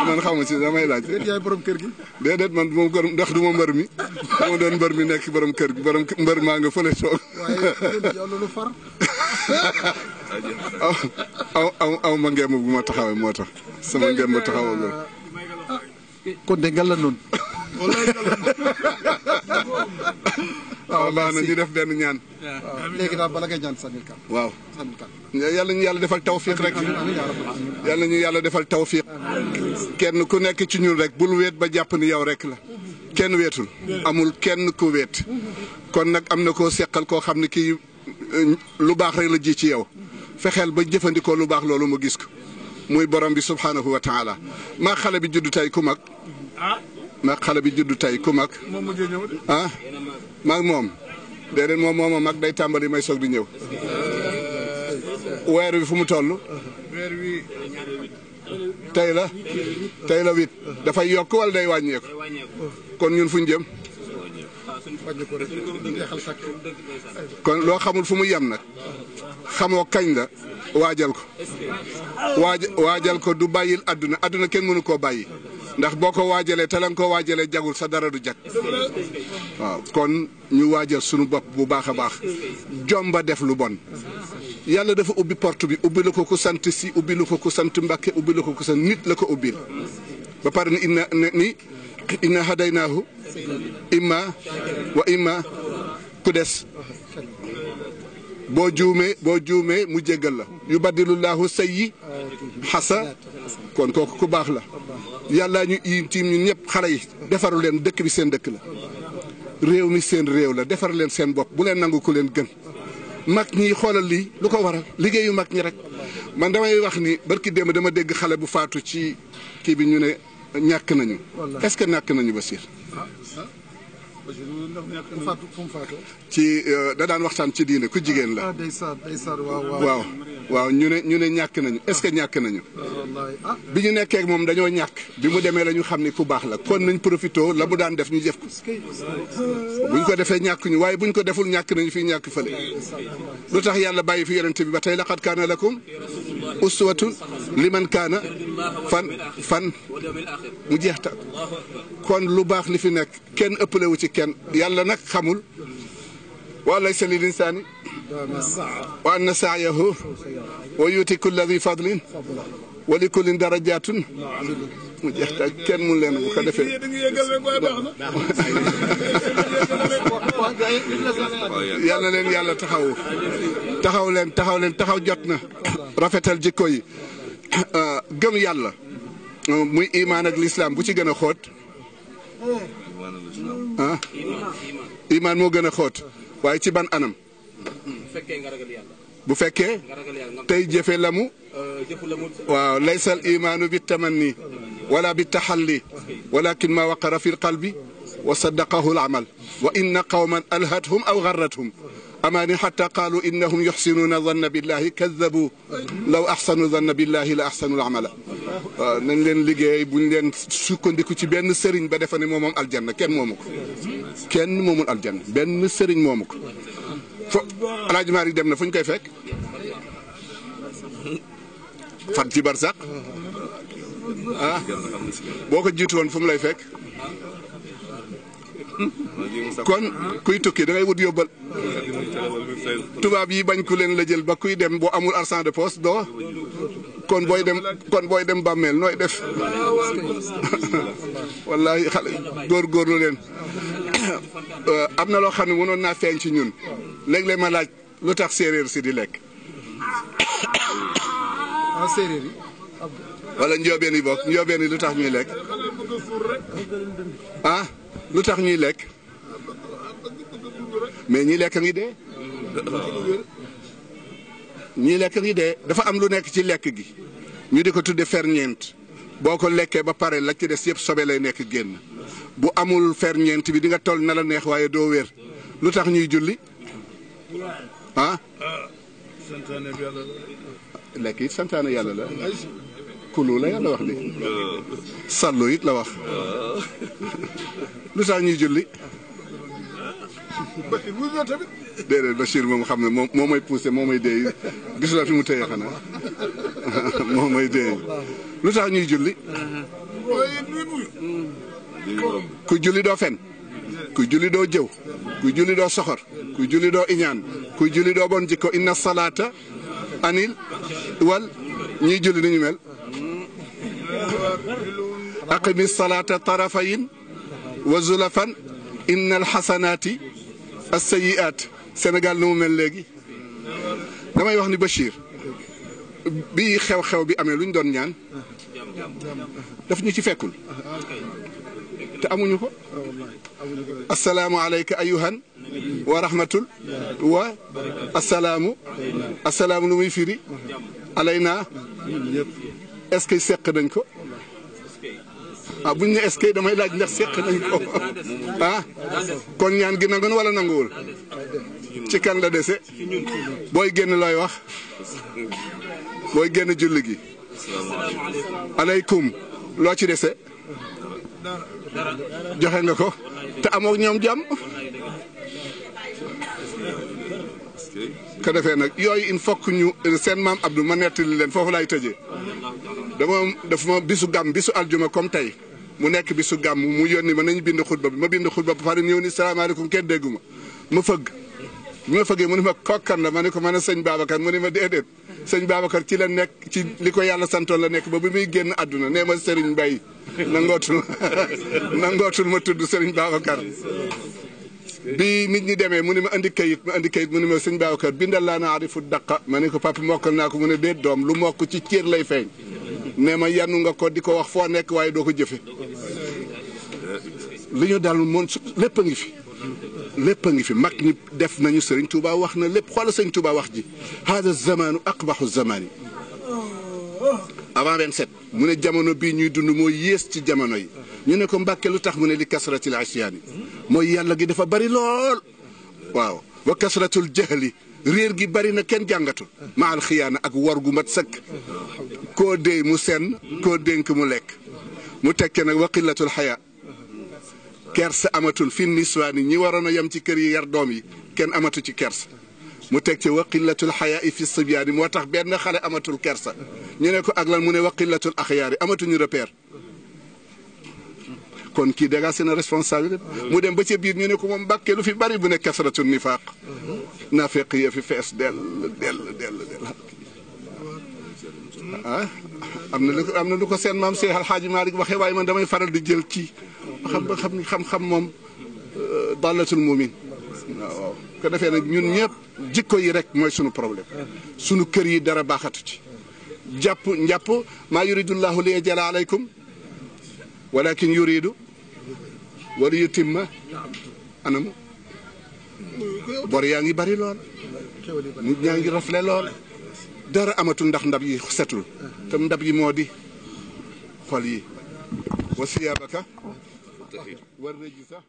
man xamu ci damay laaj. yaay borom kër gi. déedéet man moom gërëm ndax du ma mbër mi dama doon mbër mi nekk borom kër gi borom mbër maa nga fële toog. waaye yow loolu far. aw ma ngeem bu ma taxawee moo tax sama ngeem ma taxawagul. kon de nga la noonu. waaw baax na ñu def benn ñaan. waaw léegi daal bala ngay ñaan sànnil kan. waaw sànnil kan. yàlla ñu yàlla defal tawfiq rek. yàlla ñu yàlla defal tawfiq. kenn ku nekk ci ñun rek bul weet ba jàpp ni yow rek la. kenn weetul. amul kenn ku weet. kon nag am na koo seqal koo xam ne kii lu baax rek la ji ci yow. fexeel ba jëfandikoo lu baax loolu mu gis ko. muy borom bi subhanahu wa taala. maa xale bi juddu tey ku mag. maa xale bi juddu tey ku mag. ah maag moom. déedéet moom mooma mag day tàmbali may soog di ñëw. weer wi fu mu toll. weer wi. tey la 8 dafay yokk wala day wàññeeku. kon ñun fu ñu jëm. kon loo xamul fu mu yem nag. xamoo kañ la waajal ko. waajal ko du bàyyil àdduna kenn mënu koo bàyyi. ndax boo ko waajalee te la nga ko waajalee jagul sa dara du jag. waaw kon ñu waajal sunu bopp bu baax a baax. jomba def lu bon. yàlla dafa ubbi porte bi ubbi la ko ku sant si ubbi la ko ku sant Mbàkke ubbi la ko ku sant nit la ko ubbil. ba pare ni inna hadaynaahu imma wa imma ku des. boo juumee mu jéggal la. yubaddilullahu sayyi xasa kon kooku ku baax la. yàlla ñu tiim ñun ñëpp xale yi defaru leen dëkk bi seen dëkk la. réew mi seen réew la defar leen seen bopp bu leen nangu ku leen gën. mag ñi xoolal lii lu ko waral liggéeyu mag ñi rek. man damay wax ni barki démb dama dégg xale bu faatu ci kii bi ñu ne ñàkk nañu. est-ce que ñàkk nañu Basiir. ci da daan waxtaan ci diine ku jigéen la. waaw ñu ne ñàkk nañu est-ce que ñàkk nañu. bi ñu nekkee moom dañoo ñàkk. bi mu demee la ñu xam ni ku baax la kon nañ profité la mu daan def ñu def ko. buñ ko defee ñàkk ñu waaye buñ ko deful ñàkk nañu fii ñàkk fële. lu tax yàlla bàyyi fi yonent bi ba tey laqad kaana lakum uswatun liman kaana fan mu jeex ta kon lu baax li fi nekk kenn ëppale wu ci kenn yàlla nag xamul wa laysa lil insaani wa anna sa'yahu wa yuti kulla dhi fadlin wa li kullin darajatun mu jeex ta kenn mun leen bu ko defee yàlla leen yàlla taxaw jot na rafetal jikko yi gëm yàlla muy imaan ak lislaam bu ci gën a xóot ah imaan moo gën a xóot waaye ci ban anam bu fekkee tey jëfe la mu waaw laysa al imaanu bi tamanni wala bi taxalli walakin ma waqara fi lqalbi wa saddaqahu al amal wa inna qawman alhathum aw garrathum amaani xatta qaalu innahum yuxsinuuna zanna billahi kadabu law axsanu zanna billahi la axsanu l amala waaw nañ leen liggéey buñ leen sukkandiku ci benn sëriñ ba defa ne moom aljanna kenn moomu ko kenn moomul aljanna benn sëriñ moomu ko fo Alaaji Maalik dem na fu ñu koy fekk fan ci barsaq ah boo ko jiitu woon fu mu lay fekk kon kuy tukki da ngay wut yóbbal tubaab yi bañ ku leen la jël ba kuy dem boo amul argent de poche doo kon booy dem bàmmeel nooy def wallahi xale góorgóorlu leen am na loo xam ne mënoon naa feeñ ci ñun léeg-léeg ma laaj lu tax séeréer si di lekk séeréer yi wala njoobeen yi bokk njoobeen yi lu tax ñuy lekk ah lu tax ñuy lekk mais ñi lekk ngi dee ñii lekk ngi dee dafa am lu nekk ci lekk gi ñu di ko tudde ferñeent boo ko lekkee ba pare la ci des yëpp sobe lay nekk génn bu amul ferñeent bi di nga toll na la neex waaye doo wér lu tax ñuy julli ah lekk it santaane yàlla la kulu la yàlla wax li sallu it la wax lu tax ñuy julli déedéet Bachir moom xam ne moo may poussé moo may déey gisulaa fi mu téye xanaa moo may déey lu tax ñuy julli kuy julli doo fen kuy julli doo jëw kuy julli doo soxor kuy julli doo iñaan kuy julli doo bon jikko inna salaata anil wal ñiy julli ni ñu mel aqimi salaata tarafayin wa zulafan inna alxasanaati assayiat Sénégal nu mu mel léegi damay wax ni Bachir bi xew-xew bi amee lu ñu doon ñaan daf ñu ci fekkul te amuñu ko assalaamu alayka ayuhan wa rahmatul wa assalaamu lu muy firi alayna est-ce que seq nañ ko ah buñ ne est-ce que damay laaj ndax seq nañ ko ah kon ñaan gi nangu na wala nanguwul ci kan la dese booy génn looy wax booy génn julli gi aleykum loo ci dese joxe nga ko te amoo ñoom jàmm ko defee nag yooyu il faut que ñu seen maam Abdou ma nettali leen foofu laay tëjee dafa ma bisu gàmm bisu aljuma comme tey mu nekk bisu gàmm mu yónni ma nañu bind xutba bi ma bind xutba ba pare ñëw ni salaamaaleykum kenn dégguma ma fëgg bi ma fëggee mu ne ma kokkan la ma ne ko man a sëñ Babacar mu ne ma déedéet sëñ Babacar ci la nekk ci li ko yàlla santoon la nekk ba bi muy génn àdduna nee ma Serigne Mbaye nangootul ma tudd Serigne Babacar bi nit ñi demee mu ne ma andi kayit mu ne ma sëñ Babacar bindal laa na arifu daqa ma ne ko papa mokkal naa ko mu ne déet doom lu mokk ci cër lay feeñ nee ma yanu nga ko di ko wax foo nekk waaye doo ko jëfe li ñu daal moom lépp a ngi fi lépp a ngi fi mag ñi def nañu Serigne Touba wax na lépp xoolal Serigne Touba wax ji hada zamanu aqbaxu zamani avant 27 mu ne jamono bii ñuy dund moo yées ci jamono yi ñu ne ko Mbàkke lu tax mu ne li kasratil asyaani mooy yàlla gi dafa bari lool waaw wa kasratul jahli réer gi bari na kenn jàngatul ma al xiyaana ak war gu mat sëkk koo déy mu senn koo dénk mu lekk mu tekke nag wa qillatul xayaa kersa amatul fi niswaani ñi waroon a yem ci kër yi yar doom yi kenn amatu ci kersa mu teg ci wa qillatul xayaa fi sibyaani moo tax benn xale amatul kersa ñu ne ko ak lan mu ne wa qillatul axyaari amatuñu repère kon kii dégg seen responsabilité mu dem ba ca biir ñu ne ko moom Mbàkke lu fi bari bu ne kasratul nifaaq naafeq yi fi fees dell ah am na lu ko seen maam Seex Alxaaji Maalik waxee waaye man damay faral di jël kii xam moom dallatul mumin waaw ko defee nag ñun ñëpp jikko yi rek mooy sunu problème sunu kër yi dara baaxatu ci njàpp maa yuridullahu li yajala alaykum walakin yuridu wala yutimma anamu bor yaa ngi bari lool nit ñaa ngi rafle lool dara amatul ndax ndab yi setul te ndab yi moo di xol yi wa siyaabaka war na ji sax